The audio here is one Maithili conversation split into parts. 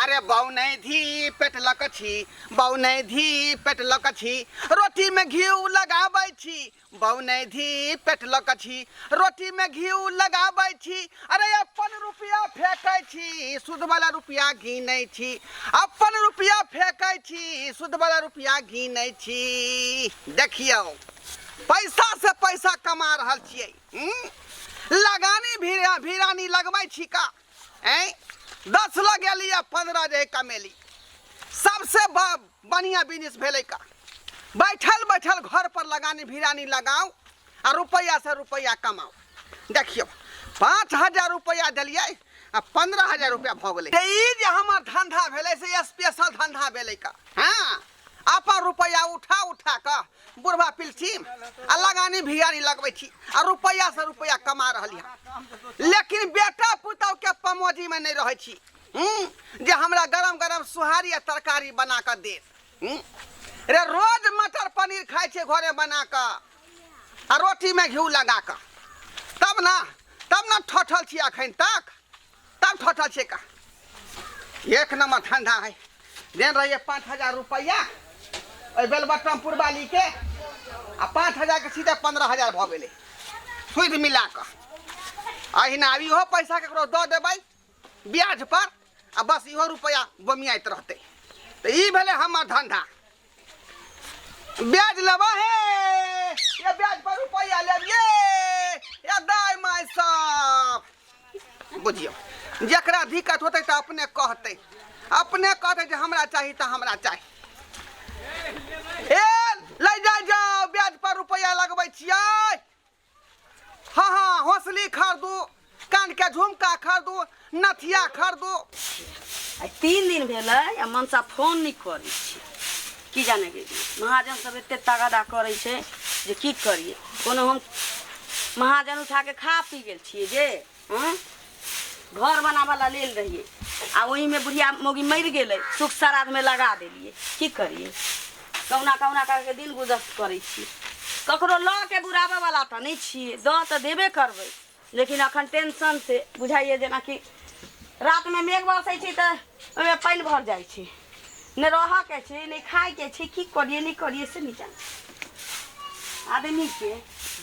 अरे बौनै धी पेटलक छी, बौनै धी पेटलक छी, रोटीमे घिउ लगाबै छी, बौनै धी पेटलक छी, रोटीमे घिउ लगाबै छी। अरे अपन रुपया फेकै छी, सुदवला रुपया गिनै छी, अपन रुपया फेकै छी, सुदवला रुपया गिनै छी। देखियौ, पैसा से पैसा कमा रहल छियै। लगानी भीरा भीरानी लगबै छी का? ऐं 10 लगेली आ 15 जे कमेली। सबसे बढ़िया बिजनेस भेलै का, बैठल बैठल घर पर लगानी भिरानी लगाओ आ रुपैआ से रुपैआ कमाओ। देखियौ, 5000 रुपैआ देलियै आ 15,000 रुपैआ भऽ गेलै। तऽ ई जे हमर धंधा भेलै से स्पेशल धंधा भेलै का। हँ, अपन रुपैआ उठा उठा कऽ बुढ़वा पिलथिन आ लगानी भियानी लगबै छी आ रुपैआ से रुपैआ कमा रहली हन, लेकिन बेटा पुतहु के पमोजी में नहीं रहै छी जे हमरा गरम गरम सोहारी आ तरकारी बना कऽ देत। रे रोज मटर पनीर खाइ छियै घरे बना कऽ आ रोटीमे घिउ लगा कऽ, तब ना ठठल छी अखन तक, तब ठठल छियै का। एक नंबर ठंडा है। देन रहिए 5000 रुपया ओहि बेलबटमपुर वाली के, आ 5000 के सीधे 15,000 भऽ गेलै सुदि मिला कऽ। अहिना आब इहो पैसा ककरो दऽ देबै ब्याज पर आ बस इहो रुपया बमियाइत रहतै। तऽ ई भेलै हमर धंधा। ब्याज लेबा हे ये, ब्याज पर रुपया लेब ये, ये दाय माय सब बुझियौ। जकरा दिक्कत होतै तऽ अपने कहतै, अपने कहतै जे हमरा चाही तऽ हमरा चाही। ए लै जाय जाओ, ब्याज पर रुपया लगबै छियै। हाँ हाँ, हौसली खरीदू, कान के झुमका खरीदू, नथिया खरीदू। आइ 3 दिन भेलै आ मनसा फोन नहि करै छै, की जाने गेलियै। महाजन सब एते तगादा करै छै जे की करियै। कोनो हम महाजन उठा के खा पी गेल छियै जे हँ घर बनाबऽ ला लेल रहियै आ ओहिमे बुढ़िया मौगी मरि गेलै, सुख श्राद्धमे लगा देलियै। की करियै, कहुना कहुना करके दिन गुजर करै छियै। ककरो लऽ के बुराबऽ वाला तऽ नहि छियै, दऽ तऽ देबे करबै, लेकिन अखन टेंशन से बुझाइए जेनाकि रातिमे मेघ बरसै छै तऽ ओहिमे पानि भर जाइ छै। नहि रहऽके छै, नहि खाइके छै, की करियै नहि करियै से नहि जानै। आदमीके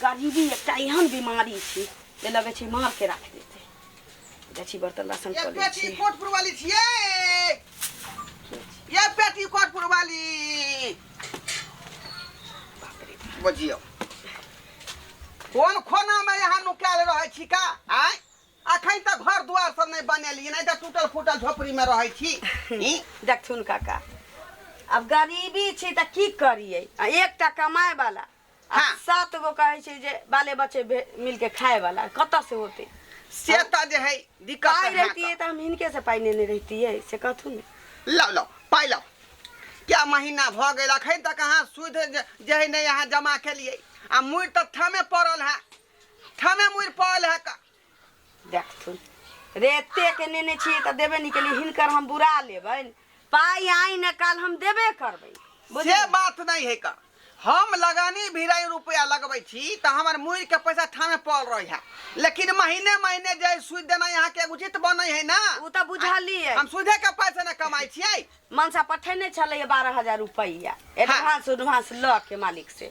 गरीबी एकटा एहन बीमारी छै जे लगै छै मार के राखि देतै। जाइ छी बर्तन बासन कऽ लै बेटी छी। कोटपुर वाली छियै ये, बेटी कोटपुर वाली। बाप रे बाप। बुझियौ, कोन कोना में यहाँ नुकायल रहै छी का? आँय, अखन तक घर दुआर सब नहीं बनेलियै, नहीं तऽ टूटल फूटल झोपड़ी में रहै छी। ई? देखथुन काका, आब गरीबी छै तऽ की करियै। आ एकटा कमाय वाला आ 7 गो कहै छै जे बाले बच्चे मिलके खाय वाला, कतऽ से होतै? से तऽ जे है दिक्कत पाइ तऽ है। रहितियै तऽ हम हिनके से पाइ नेने रहितियै, से कहथुन ने। लाउ लाउ पाइ लाउ। क्या महीना भऽ गेल, अखन तक अहाँ सुध जे है नहि अहाँ जमा केलियै आ मुड़ि तऽ ठामे पड़ल है, ठामे मुड़ि पड़ल है का। देखथुन रे, एतेक नेने छियै तऽ देबे नहि केलियै, हिनकर हम बुरा लेबनि पाइ, आइ ने काल हम देबे करबै। से बुझलियै? बात नहीं है का। हम लगानी भिराई रुपया लगबै छी तऽ हमर मुड़ि के पैसा ठामे पड़ल रहै है, लेकिन महीने महीने जे सूद देना यहाँ के उचित बनै है ना। ओ तऽ बुझलियै। हम सूदे के पैसा ने कमाइ छियै। मनसा पठेने छलैए 12,000 रुपैआ एडवांस उडवांस लऽ के मालिक से,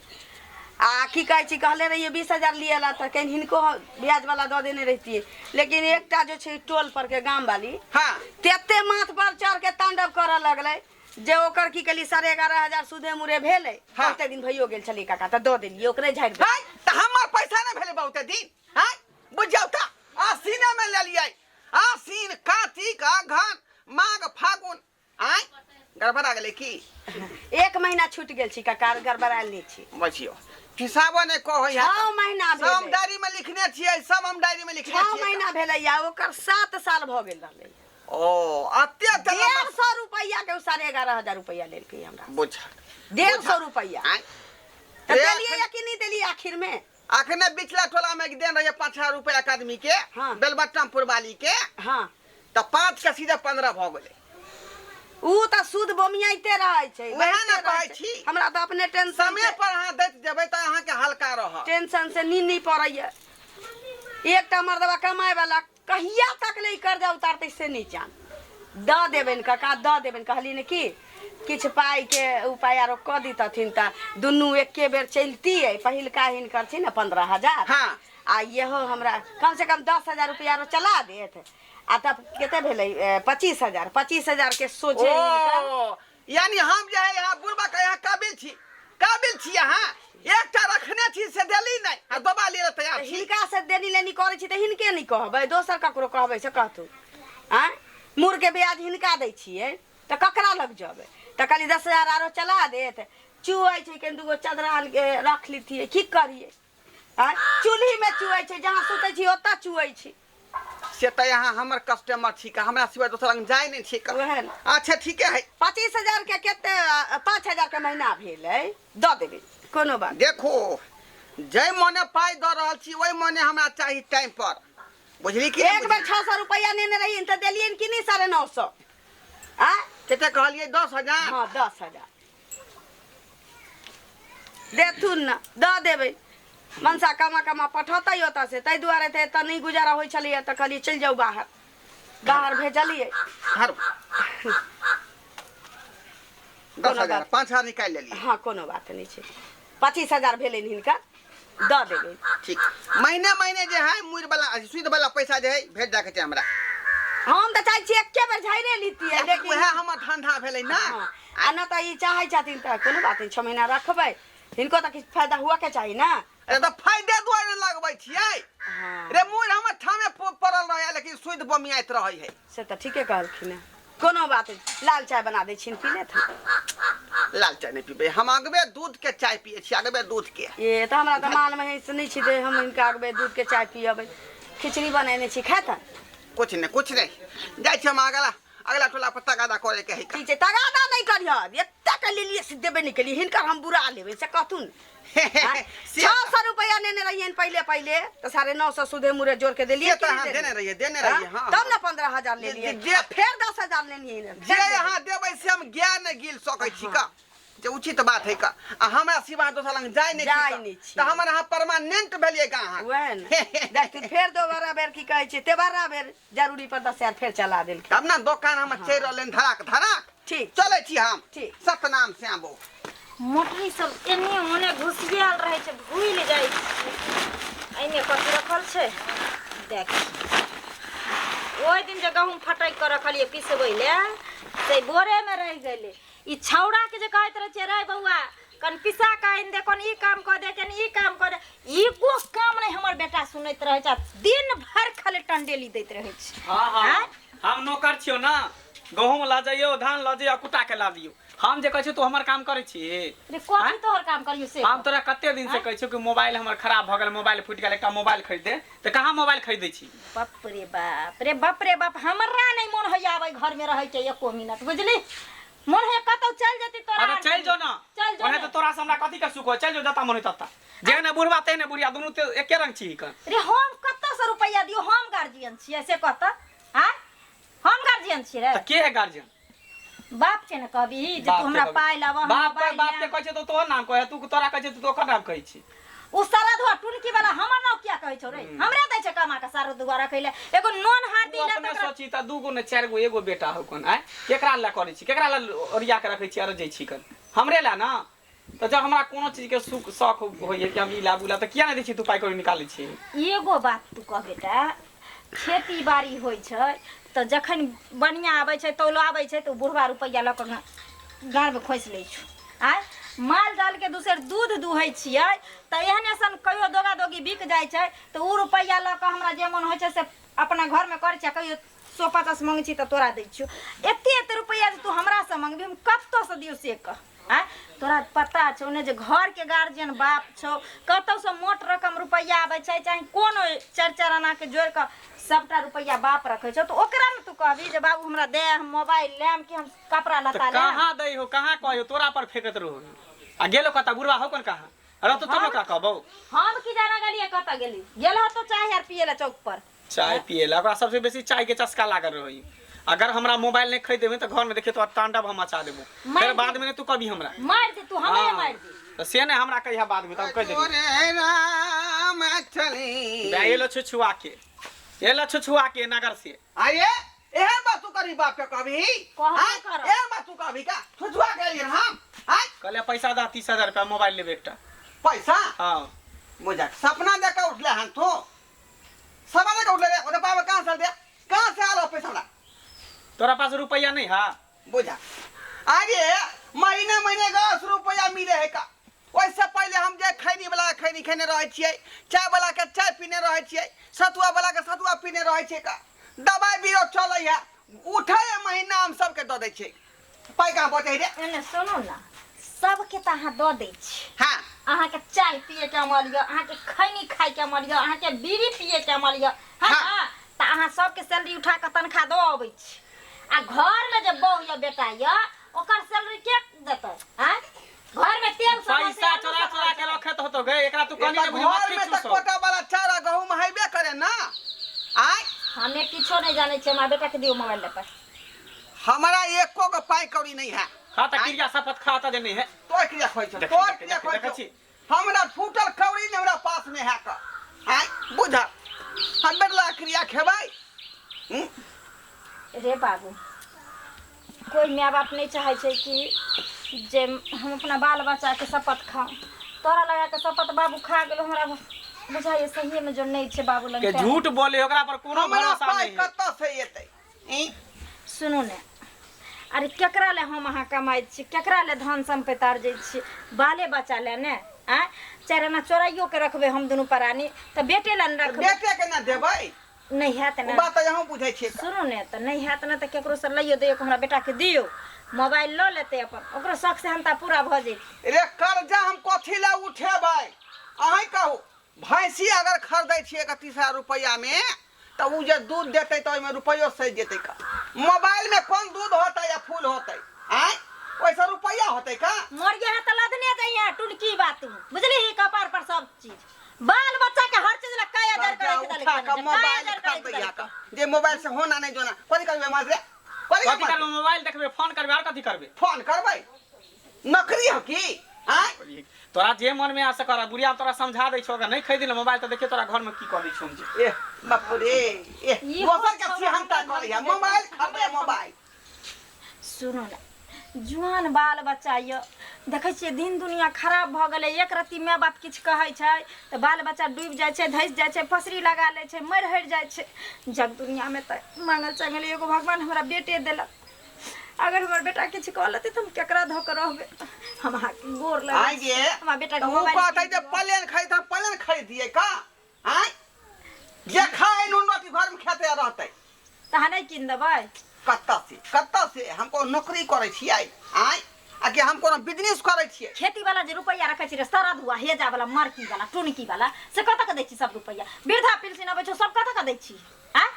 आ की कहै छी, कहले रहियै 20,000 लिए ला तऽ कहीं हिनको ब्याज वाला दऽ देने रहितियै, लेकिन एकटा जे छै टोल पर के गाम वाली तेते माथ पर चढ़ के तांडव करऽ लगलै जे ओकर की केली 11,500 सुदे मुरे भेलै। बहुते दिन भइयो गेल छलै काका, तऽ दऽ देलियै ओकरे झाड़ि देलियै। है, तऽ हमर पैसा नहि भेलै बहुते दिन? है बुझियौ तऽ आसीने मे लेलियै, आसीन कार्तिक अघन माघ फागुन, आय गड़बड़ा गेलै की? 1 महीना छूटि गेल छी काका, गड़बड़ायल नहि छी। बुझियौ, हिसाबो नहि कहै है। 6 महीना सब हम भेलै। डायरी में लिखने छियै, सब हम डायरी में लिखने 6 छियै। महीना भेलै आ ओकर 7 साल भऽ गेल रहलै। ओ अते अते लम्बा 150 रुपैआ के ओ 11,500 रुपैआ लेलकै हमरा। बुझ। 150 रुपैआ। आँय। तऽ रे, देलियै या कि नहि देलियै आखिर में? अखने बिचला टोला में एक दिन रहिए 5000 रुपया एक आदमी के, बेलबट्टामपुर वाली के, तऽ 5 के सीधे 15 भऽ गेलै। ऊ तऽ सूद बमियाइते रहै छै, उएह ने बढ़िते रहै कहै छै। छी। हमरा तऽ अपने टेंशन समय छै। पर अहाँ दैत जेबै तऽ अहाँके हल्का रहत। टेंशन से नींद नहि पड़ैया। एकटा मर्दबा कमाय वाला कहिया तक ले कर्जा उतारतै से नहि जान। दऽ देबनि काका दऽ देबनि कहली ने कि किछु पाइके उपाय आरो कऽ दितथिन तऽ दुनू एके बेर चलतियै। पहिलका हिनकर छै ने 15,000। हाँ। आ इहो हमरा कम से कम 10,000 रुपया आरो चला देत आ तब कते भेलै 25,000 25,000 के सोझे हिनकर। ओ यानी हम जे है यहाँ बुढ़बा के यहाँ काबिल छी, काबिल छी अहाँ। एकटा रखने छी से देली नहि आ दोबा लिए तैयार छी। हिनका से देनी लेनी करै छी तऽ हिनके नहि कहबै, दोसर ककरो कहबै से कहतू? आँय, मूर के ब्याज हिनका दै छियै तऽ ककरा लग जेबै? तऽ कहली 10,000 आरो चला देत। चुअै छै कनि दूगो चदरा आन के रख लितियै। की करियै? आँय, चूल्हीमे चुअै छै, जहाँ सुतै छी ओतऽ चुअै छै। से तऽ यहाँ हमर कस्टमर छी का, हमरा सिवाय दोसर लग जाय नहि छी का। वएह ने। अच्छा ठीके है। 25,000 के कते 5,000 के महीना भेलै, दऽ देबै, कोनो बात। देखो जै मने पाइ दऽ रहल छी ओहि मने हमरा चाही टाइम पर, बुझली कि एक बेर 600 रुपया नेने रहियै तऽ देलियनि कि नहि 950? आँय, कते कहलियै? 10,000? हाँ 10,000 देथुन ने, दऽ देबै। मनसा कमा कमा पठौतै ओतऽ से, ताहि दुआरे तऽ एतऽ नहि गुजारा होइ छलैए तऽ कहलियै चलि जाउ बाहर। बाहर भेजलियै। धरू दस कोनो हजार बात। 5,000 निकालि लेलियै। हँ, कोनो बात नहि छै। 25,000 भेलनि हिनकर, दऽ देबै। ठीक, महीने महीने जे है मुर वाला सुद वाला पैसा जे है भेज जाके छै हमरा। हम तऽ चाहै छियै एके बेर झाड़े लितियै, लेकिन उएह हमर धंधा भेलै ने। हँ, आ नहि तऽ ई चाहै छथिन तऽ कोनो बात नहि, 6 महीना रखबै। हिनको तऽ किछु फायदा हुअके चाही ने। अरे तऽ फायदे दुआरे लगबै छियै। हाँ। रे मुर हमर ठामे पड़ल रहै लेकिन सुद बमियाइत रहै है। से तऽ ठीके कहलखिन हेँ। कोनो बात नहि, लाल चाय बना दै छियनि, पी लेथिन। लाल चाय नहि पीबै हम, अगबे दूध के चाय पियै छी, अगबे दूध के। ए तऽ हमरा तऽ माल महींस नहि छी जे हम हिनका अगबे दूध के चाय पियबै। खिचड़ी बनेने छी, खेतन? कुछ नहि, कुछ नहि। जाइ छी हम अगला अगला टोला पर तगादा करे के है। ठीक छै, तगादा नहि करिह। एतेक लेलियै से देबे नहि केलियै, हिनकर हम बुरा लेबै से कहथुन। से 600 रुपया नेने रहियनि पहिले पहिले तऽ 950 सुधे मुरे जोड़ के देलियै से कि तऽ नहि अहाँ देलियै? देने रहियै, देने रहियै। हाँ, तब ने 15,000 लेलियै। फेर 10,000 लेलियै ने। जे अहाँ देबै से हम ज्ञान नहि गिल सकै छी का, जे उचित बात है का। आ हमरा सिवा दोसर लग जाय नहि जाय छी नहि का। छी। तऽ हमर अहाँ परमानेंट भेलियै का अहाँ। वएह ने, देखथिन फेर दोबारा बेर की कहै छै, तेबारा बेर जरूरी पर 10,000 फेर चला देलखिन। तब ने दोकान हमर चलि रहलै धड़ाक धड़ाक। ठीक। चलै छी हम। ठीक। सतनाम श्यामो। मोटरी सब एने ओने घुसियाल रहै छै, भूलि जाइ छियै। एहिमे कथी रखल छै देख। ओहि दिन जे गहूँम फटकि कऽ रखलियै पिसबै लए से बोरेमे रहि गेलै। ई छौड़ाके जे कहैत रहै छियै, रे बौआ कनि पिसा कऽ आनि दे, कनि ई काम कऽ दे, कनि ई काम कऽ दे, एगो काम नहि हमर बेटा सुनैत रहै छै। आ दिन भरि खाली टंडेली दैत रहै छै। हाँ हाँ। आँय? हम नौकर छियौ ने, गहूँम लऽ जइयौ, धान लऽ जइयौ, कुटा के ला दियौ। हम जे कहै छियौ तू हमर काम करै छी? रे कथी आँय? तोहर काम करियौ से? हम तोरा कते दिन से कहै छियौ कि मोबाइल हमर खराब भऽ गेल, मोबाइल फूटि गेल, एकटा मोबाइल खरीद दे, तऽ कहाँ मोबाइल खरीदै छी? बाप रे बाप रे बाप रे बाप, हमरा नहि मोन होइया आबै घरमे रहैके एको मिनट, बुझली? मोन होइया कतौ चलि जेती तोरा। अरे चलि जो ने। चल जो ओना ने। तऽ तोरा से हमरा कथी के सुख हो? चलि जो जतऽ मन होइ ततऽ। जेहने बुढ़बा तेहने बुढ़िया, दुनू तऽ एके रंग छी कन। रे हम कतऽ से रुपैआ दियौ? हम गार्जियन छियै से कहत? आँय, हम गार्जियन छियै रे? तऽ के है गार्जियन? बाप छै ने, कहबी जे बाप तू हमरा के पाइ लाबऽ, हम बाप मोबाइल बाप के लेब। कहै छै तऽ तोहर नाम कहै, तू तोरा कहै छै तऽ ओकर नाम कहै छी। उ सारा धुआ टुनकी वाला हमर नाम किया कहै छौ रे? हमरे दै छै कमा के सारा धुआ रखै ले, एगो नोन हाथ तू दी ले। अपने सोची तऽ 2 गो ने 4 गो एगो बेटा हो कोन? आँय, केकरा लए करै छी, केकरा लए ओरिया के रखै छी अरजै छी कन? हमरे लए ने। तऽ जब हमरा कोनो चीज के सुख शौक होइए कि हम ई लाबू ला, तऽ किया नहि दै छी तू पाइ कौड़ी निकालै छी? एगो बात तू कह बेटा, खेती बाड़ी होइ छै तऽ जखन बनिया आबै छै, तौल आबै छै, तऽ ओ बुढ़वा रुपैआ लऽ कऽ गाँड़मे खोसि लै छौ। आँय, माल जालके दोसर दूध दुहै छियै तऽ एहने सन कहियो दोगा दोगी बिक जाइ छै तऽ ओ रुपैआ लऽ कऽ हमरा जे मोन होइ छै से अपना घरमे करै छियै। कहियो 150 मङ्गै छी तऽ तोरा दै छियौ। एते एते रुपैआ जे तू हमरासँ मङ्गबी, हम कतऽसँ दियौ से कह? आँय, तोरा पता छौ ने जे घरके गार्जियन बाप छौ। कतौसँ मोट रकम रुपैआ आबै छै, चाहे कोनो चारि चारि आनाके जोड़ि कऽ सबटा रुपैआ बाप रखै छौ, तऽ ओकरा ने तू कहबी जे बाबू हमरा दे, हम मोबाइल लेम कि हम कपड़ा तऽ लत्ता लेम। कहाँ दै हो, कहाँ कहै हो? तोरा पर फेकैत रहो आ गेलो कतऽ बुढ़बा हो कोन? कहाँ रहतौ तब ने ओकरा कहबौ। हम की जाना गेलियै कतऽ गेली। गेल हतो चाय आर पियै लए चौक पर। चाय पिए ला ओकरा सबसे बेसी चाय के चस्का लागल रही। अगर हमरा मोबाइल नहीं खरीद देबे तऽ घर में देखियो तो तांडव हम मचा देबो। मारि फिर दे। बाद में नहीं तू कभी हमरा मारि दे तू हमे। हाँ। मारि दे। तऽ से नहीं हमरा कहिया बाद में, तब कह देबी। तोरे राम चली बे एलो छुछुआ के, एलो छुछुआ के नगर से। आइए। एहन बात तू करी बाप के कभी कहबे आँय? करब। एहन बात तू कभी का छुछुआ गेलियै हम आँय? कहले पैसा दा 30,000 रुपया मोबाइल लेबे एकटा। पैसा हाँ मुझे सपना देख के उठले हन तू सपना देख के उठले रे ओते बाबा कहाँ से दे कहाँ से आलो पैसा हमरा तोरा पास रुपया नहीं है? बुझा अरे महीने महीने 10 रुपया मिले है का ओहिसँ पहिले हम जे खैनी वाला के खैनी खेने रहै छियै चाय वाला के चाय पीने रहै छियै सतुआ वाला के सतुआ पीने रहै छियै का दवाइ बीरो चलै है उठै है महीना हम सबके दऽ दै छियै पाइ कहाँ बचै रे एने सुनू ने सबके तऽ अहाँ दऽ दै छी हाँ अहाँके चाय पियके अमल यऽ अहाँके खैनी खायके अमल यऽ अहाँके बीड़ी पियके अमल यऽ हँ हाँ। तऽ अहाँ सबके सैलरी उठा कऽ तनख्वाह दऽ अबै छी आ घरमे जे बहू यऽ बेटा यऽ ओकर सैलरी के देतै आँय घरमे तेल सब पैसा चोरा चोरा के रखत होतो गे एकरा तू कनी एतऽ ने बुझ घर मत में तऽ कोटा वाला चारा गहूम हेबे करे ना आय हमे किछो नहि जानै छियै हमरा बेटाके दियौ मोबाइल लऽ पर हमरा एको गो पाइ कौड़ी नहीं है खा त क्रिया शपथ खाता जे नहीं है तोर क्रिया खोइ छौ देखी, तोर देखी, क्रिया देखी, खोइ देखै छौ छी। हमरा फूटल कौड़ी ने हमरा पास में है का आय बुझ हम बेटला क्रिया खेबै हम्म? रे बाबू कोइ माय बाप नहि चाहै छै कि जे हम अपना बाल बच्चाके शपथ खाउ तोरा लगा के शपथ बाबू खा गेलो हमरा बुझाइए सहिएमे जो नहि छै बाबू लग के झूठ बोले ओकरा पर कोनो हमरा भरोसा पाइ नहीं है कतऽ से एतै ई? सुनू ने अरे केकरा ले हम अहाँ कमाइ छी केकरा ले धन सम्पत्ति अरजै छी बाले बच्चा ले ने आँय चारि आना चोराइयो के रखबै हम दुनू प्राणी तऽ बेटे लए ने रखबै बेटे के ना देबै नहि हैत ओ ने बात तऽ अहूँ बुझै छियै सुनू ने तऽ नहि हैत ने तऽ केकरोसँ लैयो दैयो के हमरा बेटाके दियौ मोबाइल लऽ लेतै अपन ओकरो शौक सेहनता पूरा भऽ जेतै रे कर्जा हम कथी लए उठेबै अहीं कहू भैंसी अगर खरीदै छियै तऽ 30,000 रुपैआमे तऽ ओ जे दूध देतै तऽ ओहिमे रुपैयो सधि जेतै का मोबाइलमे कोन दूध होतै या फूल होतै आँय ओहिसँ रुपैआ होतै का मरिया है तऽ लदने जइहे टुनकी बात बुझली ही कपार पर सब चीज बाल बच्चा के हर चीज ला कई हजार कर्जा करे के उठा कऽ मोबाइल खरीदैया का जे मोबाइल से होना नहीं जोना कथी करबै मास रे कथी कथी करबै करबे मोबाइल देखबे फोन करबे और कथी करबे फोन करबै नौकरी हो की आँय तोरा जे मन में आ से कर बुढ़िया हम तोरा समझा दै छौ अगर नहीं खरीद ले मोबाइल तऽ देखियो तोरा घर में की कर दै छौ हम जे एह बाप रे एह ई दोसर के हो सिहंता करैया मोबाइल खरीदै मोबाइल सुनो ने जुआन बाल बच्चा यऽ देखै छियै दिन दुनिया खराब भऽ गेलै एक रत्ती माय बाप किछु कहै छै तऽ बाल बच्चा डूबि जाइ छै धसि जाइ छै फसरी लगा लै छै मरि हरि जाइ छै जग दुनियामे तऽ माँगल चाँगल एगो भगवान हमरा बेटे देलक अगर हमर बेटा किछु कऽ लेतै तऽ हम केकरा धऽ कऽ रहबै हम अहाँके गोर लगै आइ छी। गे हमरा बेटाके तऽ ओ मोबाइल कहतै कीन जे दिअ। प्लेन खरीद हम प्लेन खरीदियै का आँय जे खाए नून रोटी घरमे खेते रहतै तऽ अहाँ नहि कीन देबै कतऽ से कतऽ से हम कोनो नौकरी करै छियै आँय आ कि हम कोनो बिजनेस करै छियै खेती वाला जे रुपैआ रखै छी रे सरद हुआ हेजा वाला मरकी वाला टुनकी वाला से कतऽ के दै छी सब रुपैआ वृद्धा पेंशन अबै छौ सब कतऽ के दै छी आँय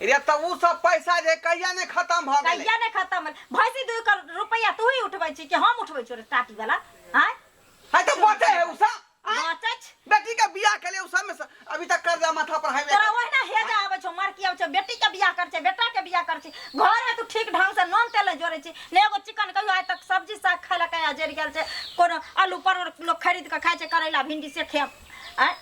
रे तऽ उ सब पैसा जे कहिया नहि खतम भऽ गेलै कहिया नहि खतम भेल भैंसी दुहि कर रुपैआ तू ही उठबै छी कि हम उठबै छियौ रे टाटी वाला आँय है तऽ बचै है उ सब आँय? बचै छै बेटी के बियाह के लिए उ सब में से अभी तक कर्जा माथा पर हेबे तोरा ओहिना हेजा आबै छौ मरकी आबै छौ बेटी के बियाह कर छै बेटा के बियाह कर छै घर में तू ठीक ढंग से नून तेल नहि जोड़ै छी ने एगो चिकन कहियो आइ तक सब्जी साग खाय लए कहिया जरि गेल छै कोनो आलू परोड़ लोक खरीद कऽ खाइ छै करैला भिंडी से खेब आँय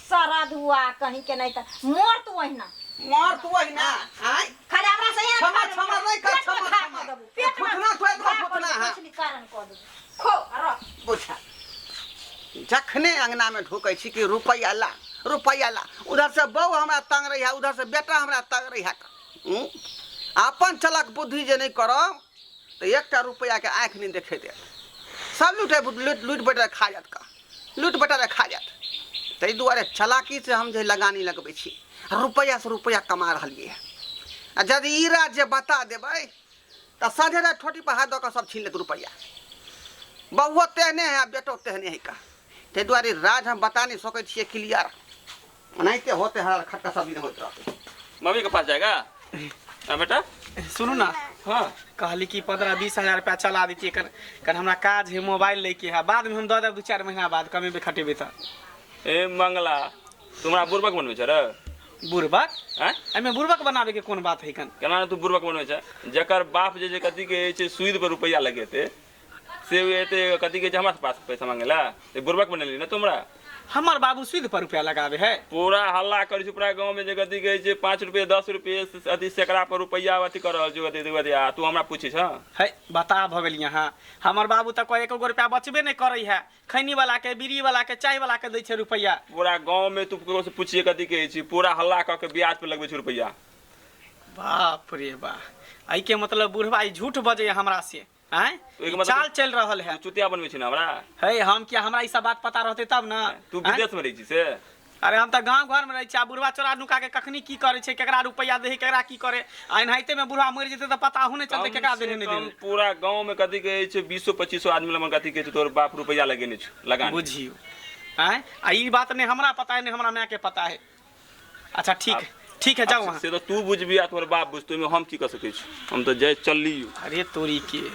सारा धुआ कहीं के नहीं तऽ मोर तू ओहिना मर तू ओहिना आँय खाली हमरा से यहाँ क्षमा, क्षमा नहीं कर, क्षमा, क्षमा। पेट में फुटना थोड़े तो फुटना है। कुछ कारण कऽ देबू खो आ रह बुझा जखने अंगना में ढुकै छी कि रुपैआ ला रुपैआ ला उधर से बहू हमरा तंग रही है उधर से बेटा हमरा तंग रही है अपन चलक बुद्धि जे नहीं करब तऽ एकटा रुपैआ के आँखि नहीं देखे देत सब लूटे लूट लूट बटा खा जात का लूट बटा खा जात ताहि दुआरे चलाकी से हम जे लगानी लगबै छी रुपैआ से रुपैआ कमा रहलियै आ यदि ई राज जे बता देबै तऽ साँझे राति ठोटी पर हाथ दऽ कऽ सब छीन लेत रुपैआ बहुओ तेहने है आ बेटो तेहने है का ताहि दुआरे राज हम बता नहीं सकै छियै क्लियर ओनाहिते होते हर खटका सब दिन होइत रहतै मम्मी के पास जाएगा हाँ बेटा सुनू ना हाँ कहली कि 15-20 हजार रुपया चला देतियै कर कर हमरा काज है मोबाइल लैके है बाद में हम दऽ देब 2-4 महीना बाद कमेबे खटेबे तऽ ए मंगला तुम्हारा बुड़बक बनबै छ रे बुड़बक आँय एहिमे बुड़बक बनाबे के कोन बात है कन केना ने तू बुड़बक बनबै छ जकर बाप जे जे कथी के छै सूद पर रुपैआ लगेते से एते कथी के छै हमरा पास पैसा मांगेला ते बुड़बक बनेली ना तुमरा हमर बाबू सुद पर रुपया लगावे है। पूरा हल्ला करै छै पूरा गाँव में जे कथी कहै छै 5 रुपये 10 रुपये अथी सैकड़ा पर रुपैआ अथी कर रहल छै अथी अथी आ तू हमरा पूछै छ। है बता भऽ गेली अहाँ। हमर बाबू तऽ कहे एको गो रुपया बचबे नहि करै है, खैनी वाला के, बीड़ी वाला के, चाय वाला के दै छै रुपैआ। पूरा गाँव में तू ककरो से पूछिए कथी कहै छी, पूरा हल्ला कऽ के ब्याज पर लगबै छै रुपैआ। बाप रे बा, एहिके मतलब बुढ़वा ई झूठ बजै हमरा से। आँय, ओहिके मतलब चाल चलि रहल है। तू चुतिया बनबै छी ने हमरा? है हम किया, हमरा ई सब बात पता रहतै तब ने। तू आँय? विदेश में रहै छी से? अरे हम तऽ गाँव घर में रहै छी, आ बुढ़वा चोरा नुका के कखनी की करै छै, केकरा रुपैआ दै है, केकरा की करे, आ एनाहिते में बुढ़वा मरि जेतै तऽ पता हो नहि चलतै कम केकरा से देने नहि कम देने। पूरा गाँव में कथी कहै छै 20-25 आदमी लग कथी कहै छै तोहर बाप रुपैआ लगेने छौ, लगाने। बुझियौ। आँय, आ ई बात नहि हमरा पता है, नहि हमरा माय के पता है। अच्छा ठीक है, ठीक है, जाओ वहाँ। से तो तू बुझबी आ तोहर बाप बुझतौ, ओहिमे हम की कऽ सकै छी, हम तऽ जाय चलली। अरे तोरी के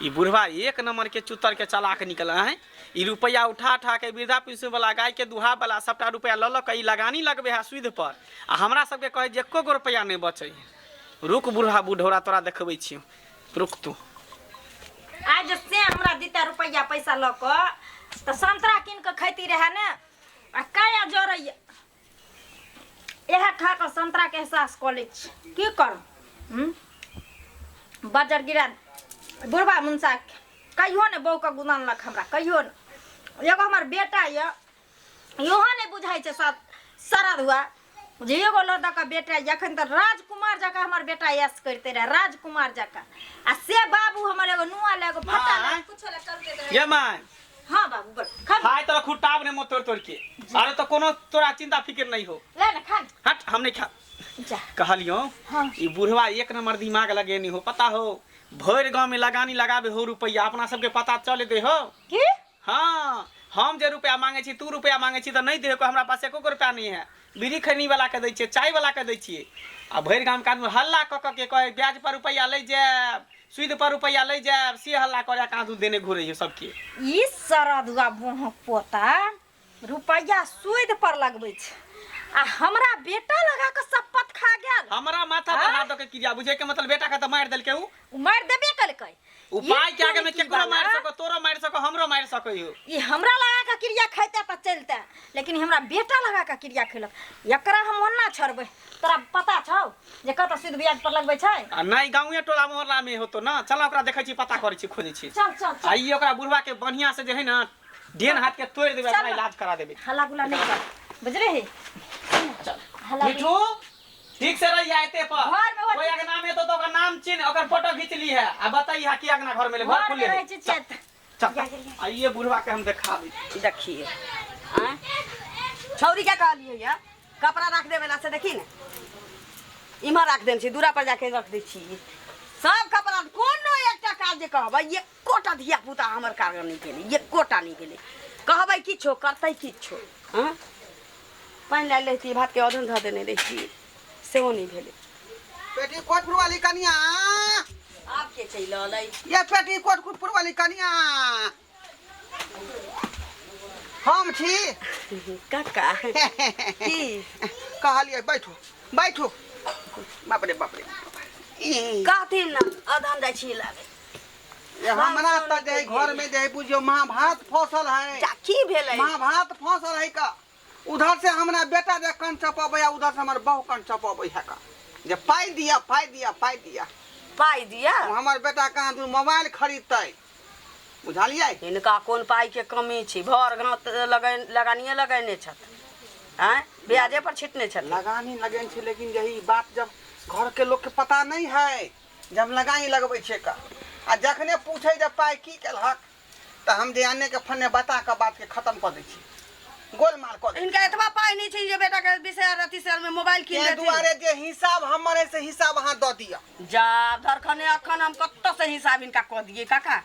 ई बुढ़वा एक नंबर के चुतर के चलाक निकल है। ई रुपैआ उठा उठा के वृद्धा पेंशन वाला, गाय के दुहा वाला सबटा रुपैआ लऽ लऽ के ई लगानी लगबे है सुद पर, आ हमरा सबके कहे जे एको गो रुपैआ नहि बचै है। रुक बुढ़ा बुढ़ौरा, तोरा देखबै छियौ, रुक तू। आज से हमरा दिता रुपैआ पैसा लऽ कऽ तऽ संतरा कीन कऽ खैती रहए ने, आ काया जरैया इएह खा कऽ संतरा के एहसास कऽ लै छी। की करू, बजर गिरा बुढ़बा मुनसा कहियो ने बहू के गुदानलक हमरा, कहियो ने। एगो हमर बेटा यऽ, इहो नहि बुझाइ छै सरद हुआ जे एगो लऽ दऽ कऽ बेटा यऽ। एखन तऽ राजकुमार जकाँ हमर बेटा ऐश करिते रहए, राजकुमार जकाँ, आ से बाबू हमर एगो नुआ लए, एगो फटा लए, माय। कुछो लए चलते रहए। ये my. हाँ बाबू बोल, खा। खाय तोरा खुट्टाब ने मोह तोड़ तोड़ के। अरे तो कोनो तोरा चिंता फिक्र नहीं हो। ले ना खा। हट, हम नहीं खा। जा। कहलियो हाँ। ई बुढ़वा एक नंबर दिमाग लगेनी हो, पता हो भरि गांव में लगानी लगाबे हो रुपैया, अपना सबके पता चले दे हो। की? हाँ, हम जे रुपया मांगे छी, तू रुपया मांगे छी तऽ नहीं दे हो, हमरा पास एको गो रुपया नहीं है। बीड़ी खैनी वाला के दै छियै, चाय वाला के दै छियै, आ भरि गाम के आदमी हल्ला कऽ कऽ के कहे ब्याज पर रुपया लै जायब, सुद पर रुपया लै जायब, से हल्ला करे कहाँ तू देने घुरे हो सबके। ई सरदुआ बोहक पोता रुपया सुद पर लगबै छै, आ हमरा बेटा लगा कऽ शपथ खा गेल। हमरा माथा पर हाथ दऽ के क्रिया बुझे के मतलब बेटा के तऽ मारि देलकै उ। उ मारि देबे केलकै। उपाय ई के आगे में तुरकी केकरो मारि वाला सको, तोरो मारि सको, हमरो मारि सकै हो। ई हमरा लगा कऽ क्रिया खैते तऽ चलते, लेकिन हमरा बेटा लगा कऽ क्रिया खेलक, एकरा हम ओना छोड़बै। तोरा पता छौ जे कतऽ सुद ब्याज पर लगबै छै? आ नहि गाँवे टोला मोहल्ला में होतो ना, चल ओकरा देखै छी, पता करै छी, खोजै छी। चल चल चल। आ ई ओकरा बुढ़वा के बढ़िया से जे है ना डेन हाथ के तोड़ि देबै, चल ओकरा ना। इलाज करा देबै। हल्ला गुल्ला नहि कर, बुझलिही? हल्ला मिठू ठीक से रही है एते पर। घर में हो कोई अगर नाम हेतो तो ओकर नाम चिन्ह, ओकर फोटो खींच ली है आ बताई है कि अगना घर में ले, घर घर में खुले रहै है। छै चेत। चल, आ ये बुढ़वा के हम देखाबी। देखिए आँय, छौरी के कहलियै ये कपड़ा रख देवे ला, से देखी ने इम्हर रख देने छी, दूरा पर जाके रख दै छी सब कपड़ा। कोनो एकटा काज जे कहबै, एकोटा धिया पुता हमर कारगर नहि भेलै, एकोटा नहि भेलै। कहबै किछो करतै किछो। हँ, पानि लायल रहिती, भातके अधन धऽ देने रहिती, सेहो नहि भेलै। पेटीकोट वाली कनिया आब के चलि अलै? ये पेटीकोट वाली कनिया हम छी। काका की कहलियै बैठू बैठू। बाप रे बाप रे, ई कहथिन ने अधन जाइ छी लाबे। ये हमरा तऽ जे घर में जे बुझियौ महाभारत फसल है। जा, की भेलै? महाभारत फसल है का। उधर से हमरा बेटा जे कन चपबै, उधर से हमर बहू कन चपबै है का, जे पाइ दिया पाइ दिया पाइ दिया पाइ दिया। हमर बेटा कहाँ दू मोबाइल खरीदतै, बुझलियै? हिनका कोन पाइ के कमी छै? भर गाँव तऽ लगानिये लगेने छथि, आँय, ब्याजे पर छिटने छथि। लगानी लगेने छै, लेकिन यही बात जब घर के लोग के पता नहीं है, जब लगानी लगबै छै का, आ जखने पूछै जे पाइ की केलहक, तऽ हम जे आने के फन्ने बता के बात के खत्म कऽ दै छी, गोलमाल कऽ दै। हिनका एतबा पाइ नहि छै जे बेटा के 20,000 30,000 में मोबाइल कीन ताहि देथिन। दुआरे जे हिसाब हमर है से हिसाब अहाँ दऽ दिअ। जा धरखने अखन हम कतऽ से हिसाब हिनका कऽ दियै काका?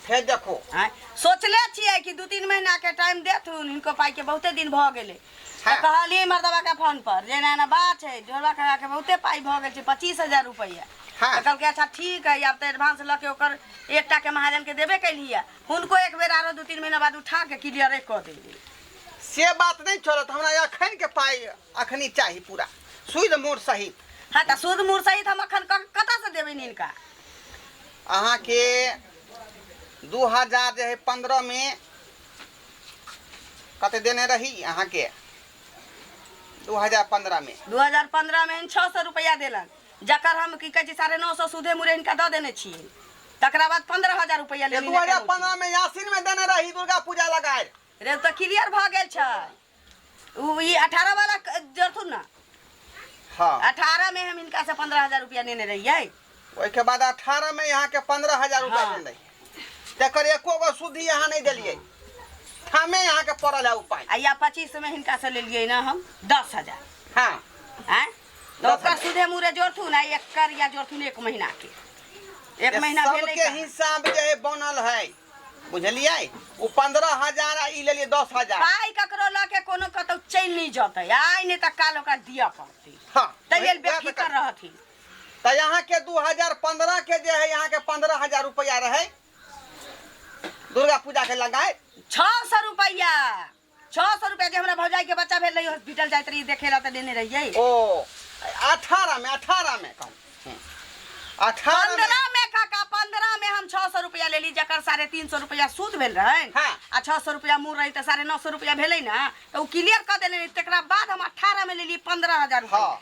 फेर देखो। आँय, सोचले छियै कि 2-3 महीना के टाइम देथुन, हिनको पाइ के बहुते दिन भऽ गेलै। हाँ। तऽ कहलियै मर्दबा के फोन पर जे एना एना बात छै, ढोलबा काका के बहुते पाइ भऽ गेल छै, 25,000 रुपैआ। हाँ। तऽ कहलकै अच्छा ठीक है, आब तऽ एडवांस लऽ के ओकर एकटा के महाजन के देबे केलियै, हुनको एक बेर आरो 2-3 महीना बाद उठा के क्लियरे कऽ देबै। से बात नहीं चलत, हमरा अखन के पाइ अखनी चाही पूरा सुद मूर सहित। हाँ, तऽ सूद मूर सहित हम अखन कतऽ से देबै हिनका? अहाँके 2000 जे है 15 में कते देने रही अहाँके 2015 में? 2015 में 600 रुपया देलन, जकर हम की कहै छै 950 सूदे मुरे हिनका दऽ देने छियै। तकरा बाद 15,000 रुपया लेली। 2015 में यासिन में देने रही दुर्गा पूजा लगाए रे, तऽ क्लियर भऽ गेल छै। उ ई 18 वाला जोड़थुन ना। हाँ। 18 में हम हिनका से 15,000 रुपया लेने रहियै। ओहिके बाद 18 में यहाँ के 15,000 रुपया हाँ। देने रही, तकर एको गो सूदी यहाँ नहीं देलियै, ठामे यहाँ के पड़ल है उपाय। आ या 25 में हिनका से लेलियै ना हम 10,000। हाँ। आँय, तऽ ओकर सूदे मुरे जोड़थुन आ एकर या जोड़थुन एक महीना के, एक महीना भेलै सबके कहाँ? हिसाब जे है बनल है, बुझलियै? ओ 15,000 आ ई लेलियै 10,000। पाइ ककरो लऽ के कोनो कतौ चलि नहि जतै, आइ नहि तऽ काल्हि ओकरा दिअ पड़तै। हाँ, ताहि लेल वएह तऽ बेफिकर कर- रहथिन। तऽ यहाँ के 2015 के जे है यहाँ के 15,000 रुपया रहे दुर्गा पूजा के लगाए। 600 रुपया, 600 रुपया जे हमरा भौजाई के बच्चा भेल रही, हॉस्पिटल जाइत रही देखे ला तऽ लेने रहियै। ओ 18 में, 18 में कहू, 18 में। 15 में काका, 15 में हम 600 रुपया लेली, जकर 350 रुपया सूद भेल रहै। हाँ। आ 600 रुपया मूर रही तऽ 950 रुपया भेलै ना, तऽ ओ क्लियर कऽ देने रही। तकरा बाद हम 18 में लेली 15,000 रुपया। हाँ,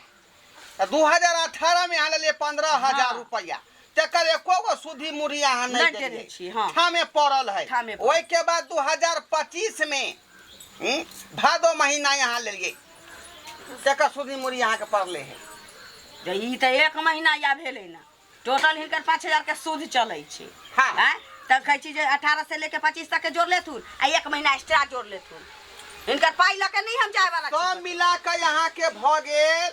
तऽ 2018 में यहाँ लेलियै 15,000 हाँ। रुपया, तकर एको गो सूदी मुड़ी अहाँ नहीं नहि देने देलियै। छी, हाँ। ठामे पड़ल है। ठामे पड़ल। ओहिके बाद 2025 में भादो महीना यहाँ लेलियै, तकर सूदी मुड़ी अहाँके पड़ले है। जे ई तऽ एक महीना या भेलै ना, टोटल हिनकर 5,000 के सूद चलै छै। हाँ। आँय, तऽ कहै छी जे 18 से लेके 25 तक के जोड़ लेथुन आ एक महीना एक्स्ट्रा जोड़ लेथुन। हिनकर पाइ लऽ के नहि हम जाय वाला छी। सब मिला कऽ यहाँ के भऽ गेल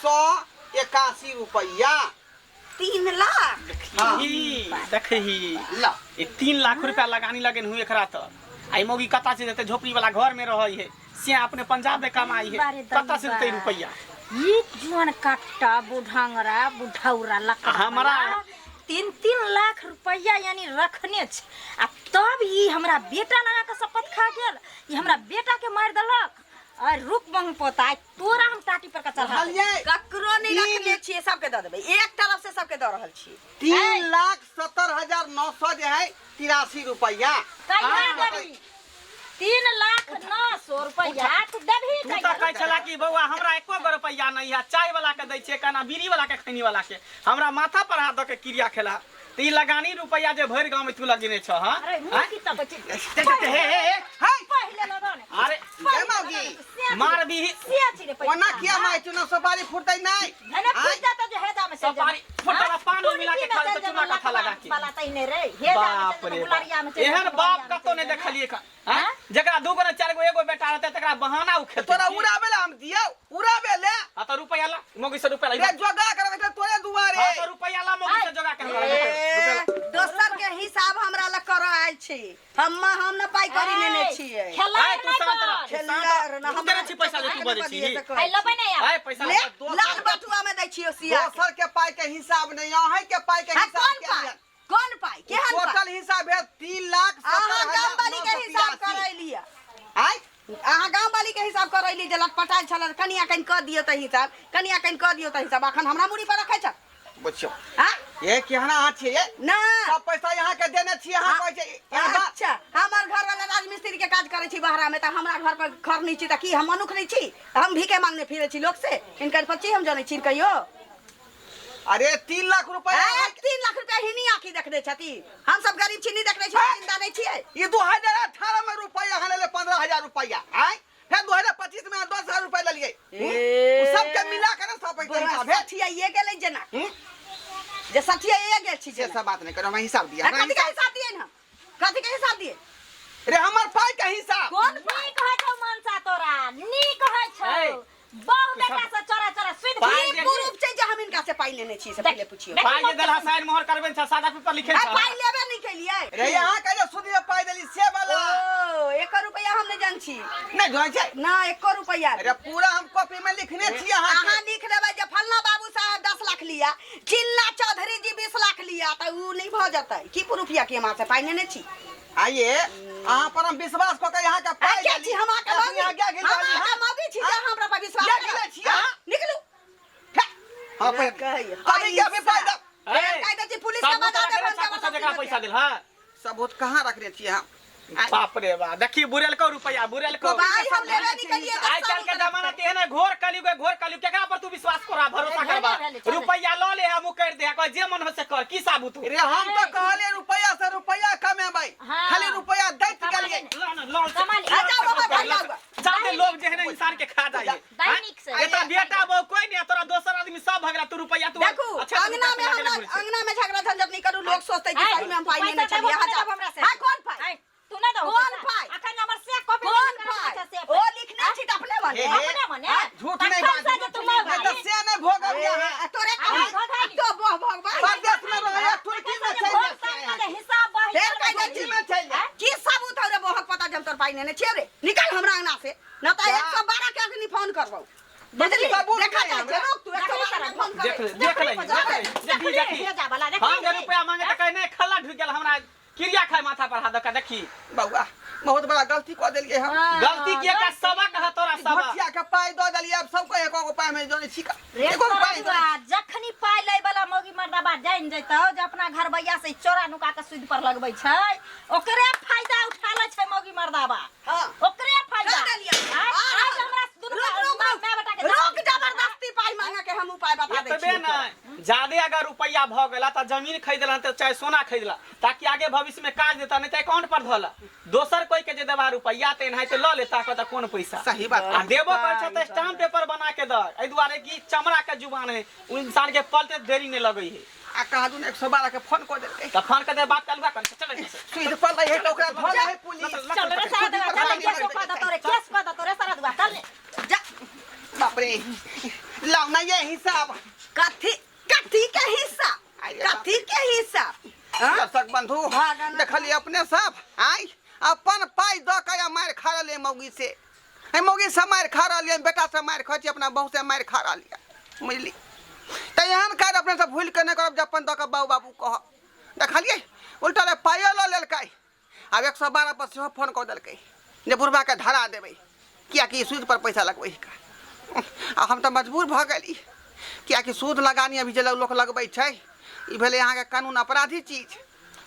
3,70,981 रुपया। 3 लाख? देखही देखही ला ई 3 लाख रुपया लगानी लगन हुए एकरा। तऽ आई मौगी कता से देते? झोपड़ी वाला घर में रहै है, से अपने पंजाब में कमाई है, बारे कता से देते दलबा। रुपया? ई जुअन कट्टा बुढ़ंगरा बुढ़ौरा लकड़ा हमरा- 3-3 लाख रुपया यानी रखने छै, आ तब ई हमरा बेटा लगा के शपथ खा गेल, ई हमरा बेटा के मारि देलक। और रुक बंग पोता, तोरा हम टाटी पर का चढ़ा देब। बुझलियै? ककरो नहि तीन- रखने छियै, सबके दऽ देबै, एक तरफ से सबके दऽ रहल छियै। 3,70,900 जे है 83 रुपया। कहिया देबही 3,00,900 रुपया तू देबही? तू तऽ कहिया? कहै छला कि बौआ हमरा एको गो रुपैआ नहीं है, चाय वाला के दै छियै, केना बीड़ी वाला के, खैनी वाला के, हमरा माथा पर हाथ दऽ के क्रिया खेला। तऽ ई लगानी रुपैआ जे भरि गाँव में तू लगेने छह, हाँ? अरे मुँह की तकै छी? हे हे हे है पहिले लगा ने। अरे जय मौगी। मार भी से छी रे पैसा। ओना किया माय चुना सुपारी फुटतै नहीं? भने फुट जाता जो हेदा में चल सुपारी फुटला पान में मिला के खा लेतौ चूना कथा लगा के। वाला तहिने रे हेदा में बाप चल रे जेबो, गुलरिया में बाप। चल जेबो, एहन बाप गुलरिया में कतौ चल नहीं जेबो। देखलियै का, हाँ? जकरा 2 गो ने 4 गो एगो बेटा रहतै तकरा बहाना उ खेतै। तोरा उड़ाबे ला हम दियौ, उड़ाबे ले। हाँ तऽ रुपैआ ला मौगी से, रुपैआ ला। रे जोगा कर रखले तोरे दुआरे। हाँ तऽ रुपैआ ला मौगी से जोगा के हमरा ए, रुपैआ ला। दोसर के हिसाब हमरा लग करऽ आयल छी, हम हम न पाइ करी लेने छियै। खेला आय, तू नहि शांत रह, कर। तू शांत खेला रह। ना, तू देने छी पैसा जे तू बजै छी? आइ लबै नहि आब। आय पैसा ले, ला। लाल बटुआ में दै छियै सिया के। दोसर के पाई के हिसाब नहीं, अहीं के पाई के हाँ, हिसाब कोन के पाइ? लिअ। कोन पाइ? केहन पाइ? टोटल हिसाब भेल तीन लाख अहाँ सत्तर गाम हजार वाली नौ के सौ हिसाब तिरासी। करैलियै। आय अहाँ गाम वाली के हिसाब करैली जे लटपटायल छल, कनिया कनि कऽ दियौ तऽ हिसाब, कनिया कनि कऽ दियौ तऽ हिसाब, अखन हमरा मुड़ी पर रखै छ? बुझियौ हाँ? ये केहना अहाँ छियै ना। सब पैसा यहाँ के देने छियै अहाँ हाँ। कहै छियै यहाँ बा- अच्छा, हमर घर वाला राजमिस्त्री के काज करै छी बहरा में, तऽ हमरा घर पर घर नहीं छी तऽ की हम मनुख नहीं छी? हम भीखे मांगने फिरे छी लोक से? हिनकर पची हम जनै छी कहियो? अरे 3 लाख रुपया ए, 3 लाख रुपया हिनी आँखी देखने छथि? हम सब गरीब छी, नहीं देखने छी? जिंदा नहीं छियै? ई 2018 में रुपया अहाँ लेले 15,000 रुपया, आय फिर 2025 में 10,000 रुपया लेलियै। ए। उ सबके मिला के ना सब पैसा हिसाब भेल। सठियाइए गेलै जेना। हम्म? जे सठियाइए गेल छी से जेना। सब बात नहीं करो, हमरा हिसाब दिया। आ, कथी के हिसाब दियै ने हम? कथी के हिसाब दियै? रे हमर पाई के हिसाब। कोन पाइ? नीक होइ छौ मनसा, तोरा नीक होइ ऐ, छौ। बहु बेटा से चोरा चोरा सुति पाइ की जे- प्रूफ छै जे हम हिनका से पाइ लेने छी, से पहिले पुछियौ। पाइ जे देलहा साइन मोहर करबे छ, सादा पेपर लिखे आ, छ। पाइ लेबे नहि केलियै। रे यहाँ के जे सुदी में पाई देली से वाला। ओ एको रुपया हम नहि जान छी। नहीं जान छै? ना, एको रुपया। अरे पूरा हम कॉपी में लिखने छी अहाँ के। अहाँ लिख देबै जे फल्ला बाबू साहब 10 लाख लिया, चिल्ला चौधरी जी 20 लाख लिया, तऽ उ नहि भऽ जेतै? की प्रूफ यऽ कि हम अहाँ से पाइ लेने छी? आइए अहाँ पर हम विश्वास कऽ के यहाँ के आ, पाई के देली। छी हम अहाँके अखनी मौगी? अहाँ क्या गिल हम रहली, अहाँके हाँ? मौगी छी जे अहाँ हमरा पर विश्वास क्या करब? गिले छी अहाँ? निकलू। हाँ, कहैया। अभी के अभी पाई दो। ए, कहि दै छी पुलिस के सबूत बजा रखने देब हम छा कुछो जबरदस्ती जकरा पैसा लऽ के। देल, हाँ? सबूत कहाँ रखने छियै हम? आँय? बाप रे बा, देखी बुरेलको रुपया बुरेलको। पाइ हम लेबे नहीं करिए। आइ काल्हि के जमाना तेहन है, घोर कलयुग है, घोर कलयुग। केकरा पर तू विश्वास करा, भरोसा करबा? भेलै, चलै। रुपया लऽ ले, हम कर दे, कह जे मन हो से कर, की साबुत हो? रे हम तो कहलियै रुपया से रुपया कमेबै। हाँ। खाली रुपया दैत कमा गेलियै। लेने। ल न, ल कमा ले। आ जाओ बाबा, घर जाओ। जादे लोग जे है ना इंसान के खा जाइए। दैनिक से। एता बेटा बहु कोई नहीं, तोरा दोसर आदमी सब भगला, तू रुपया तू देखू, अच्छा, तू अंगना में रुपया हमरा लेने घुरै छै। अंगना में झगड़ा झंझट नहीं करू। लोग सोचते कि आय, सही में हम पाइ पैसा लेने देबो छलियै। कि हाँ नहि जाओ। देबो हमरा से? हाँ, कौन पाइ? आय, तू नहि दहो कौन पैसा? पाइ? अखन हमर से कॉपी कौन लिखने पाइ? छै से ओ पाइ। लिखने छी तऽ अपने मने। हे, हे। अपने मने? झूठ नहीं तखन से बाजू। जे तू मर नहीं तऽ गई। से नहि भोगब यहाँ। तोरे आय, भगाई। तो बोह भगवान। परदेश में रहैया, तुर्की में तखन से जे चलि भोग जाए। साँझ के जे हिसाब बही फेर चलबै कहि दै छी। तुर्की में चलि जाए। की सबूत हौ रे बोहक पता जे हम तोर पाइ नेने छियौ रे? निकल हमरा अंगना से, न तऽ जा। 112 के अखनी फोन करबौ, बुझली? सबूत देखा नहि जाइ छै। हमरा। रोक तू, 112 के फोन देख कर। ले, देख ले, देख ले, देखी देखी। भेजा वाला, देखी। हम जे रुपया मांगे तऽ कहे नहि, खल्ला ढुकि गेल, हमरा क्रिया खाय माथा पर हाथ दऽ कऽ देखी। बौआ, बहुत बड़ा गलती कऽ देलियै हम। हाँ, गलती किया का सबक है तोरा सबक। घोटिया के पाइ दऽ देलियै, आब सबके एको गो पाइ में जनै छी का। रे एको गो पाइ तोरा जनै छी। जखनी पाइ लै वाला मौगी मर्दाबा जानि जैतौ जे अपना घरबैया से चोरा नुका के सूद पर लगबै छै, ओकरे फायदा उठा लै छै मौगी मर्दाबा। हाँ। ओकरे फायदा। कर देलियै। आइ हाँ, आइ हमरा दुनू रुक, रुक, माय रुक। माय बेटा के रुक, जबरदस्ती पाइ मांगे के हम उपाय बता दै एतबे छियौ। नहि, जादे अगर रुपया भऽ गेला तऽ जमीन खरीदला तऽ चाहे सोना खरीदला, ताकि आगे भविष्य में काज देता, नहीं तऽ अकाउंट पर धऽला। दोसर कोई के जे देबा रुपया तऽ एनाहिते लऽ लेता, कहता कोन पैसा। सही बात। आ देबो करै छै तऽ स्टाम्प पेपर बना के दऽ, एहि दुआरे कि चमड़ा के जुबान है, ओ इंसान के पलटे देरी नहि लगै है। आ कहाँ दुन 112 के फोन कऽ देलकै। तऽ फोन कर दे, बात कलुआ कर, चल एहिठाम से। सुइद पर लै है तऽ ओकरा धऽ लै है पुलिस। चल रे सारा दुआ, चल केस कऽ दतो रे, केस कऽ दतो रे सारा दुआ, चल रे। जा। बाप रे, लाउ ना ये हिसाब। कथी कथी के हिस्सा? आइए बाप। कथी के हिस्सा? हाँ? दर्शक बंधु, भागन। देखलिए अपने सब आइ अपन पाइ दऽ के आ मारि खा रहलियै मौगी से। एहि मौगी से मारि खा रहलियै, बेटा से मारि खाइ छी, अपना बहू से मारि खा रहलियै, बुझली? तऽ एहन काज अपने सब भूलि कऽ नहि करब जे अपन दऽ कऽ बाबू बाबू कहब। देखलियै, उल्टा रे पाइयो लऽ लेलकै। आब 112 पर सेहो फोन कऽ देलकै जे बुढ़बाके धरा देबै, किएकि सूद पर पैसा लगबै है। आ हम तऽ मजबूर भऽ गेली, किएकि सूद लगानी अभी जे लोक लगबै छै, ई भेलै अहाँके कानून अपराधी चीज।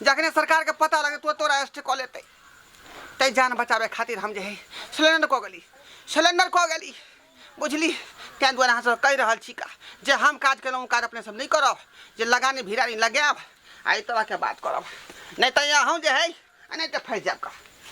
जखने सरकारके पता लगतै तो तोरा अरेस्ट कऽ लेतै। ताहि जान बचाबै खातिर हम जे है सिलेंडर कऽ गेली, सिलेंडर कऽ गेली, बुझली? ताहि दुआरे अहाँसभ कहि रहल छी का जे हम काज केलहुँ ओ काज अपने सब नहि करब, जे लगानी भिरानी लगायब आ एहि तरहके बात करब, नहि तऽ अहूँ जे है आ नहि तऽ फँसि जायब का।